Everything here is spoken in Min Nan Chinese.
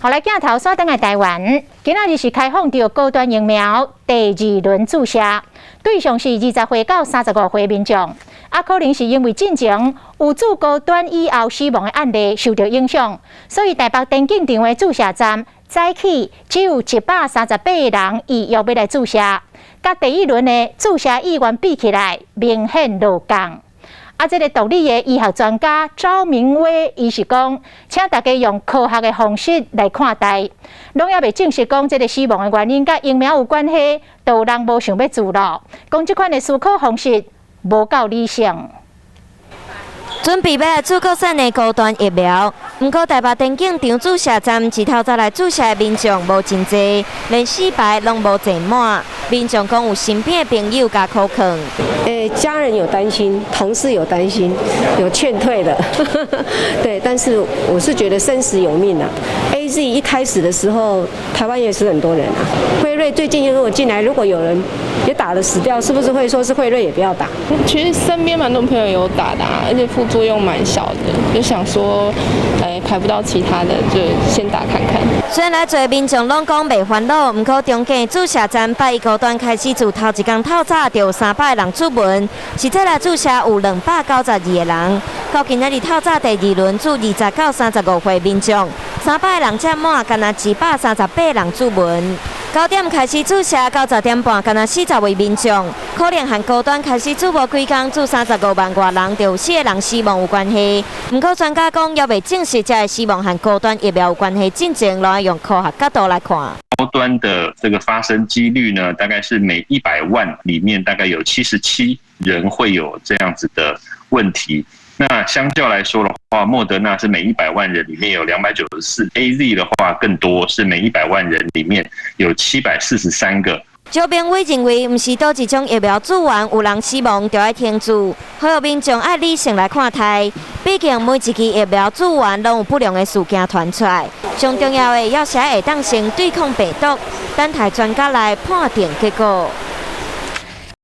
予來鏡頭煞轉來台灣，今仔日是開放著高端疫苗第二輪注射，對象是20歲到35歲民眾。啊，可能是因為進前有注高端以後死亡的案例受著影響，所以台北田徑場的注射站早起只有138個人預約欲來注射，佮第一輪的注射意願比起來，明顯落降。啊，這个獨立的醫學專家招明威，伊是講，請大家用科學的方式來看待，攏猶未證實講這个死亡的原因佮疫苗有關係，就有人無想欲注咯。講這款的思考方式無夠理性。準備欲來注國產的高端疫苗，毋過台北田徑場注射站一透早來注射的民眾無真濟，連四排攏無坐滿。民眾講有身邊的朋友共苦勸。欸，家人有擔心，同事有擔心，有勸退的，對。但是我是覺得生死有命啊。AZ 一開始的時候，台灣也死很多人啊。輝瑞最近如果進來，如果有人也打了死掉，是不是會說是輝瑞也不要打？其實身邊蠻多朋友有打的，而且副作用蠻小的，就想說，欸，排不到其他的，就先打看看。雖然來濟民眾攏講袂煩惱，毋過中間注射站拜一高端開始自頭一工透早就有300個人注文，實際來注射有292個人。到今仔日透早第二輪注20到35歲民眾，300個人佔滿，干焦138人注文。9點開始注射，到10點半，干焦40位民眾，可能和高端開始注無幾工，注35萬外人，就有四个人死亡有關係。毋過專家講，猶未證實這个死亡和高端疫苗有關係，進前攏愛用科學角度來看。高端的這個發生幾率呢，大概是每100萬裡面大概有77人會有這樣子的問題。那相較來說的話，莫德納是每100萬人裡面有294，AZ 的話更多，是每100萬人裡面有743個。趙明偉認為，毋是佗一種疫苗注完有人死亡就愛停注，呼籲民眾愛理性來看待。畢竟每一支疫苗注完攏有不良的事件傳出來，上重要的要是會當先對抗病毒，等待專家來判定結果。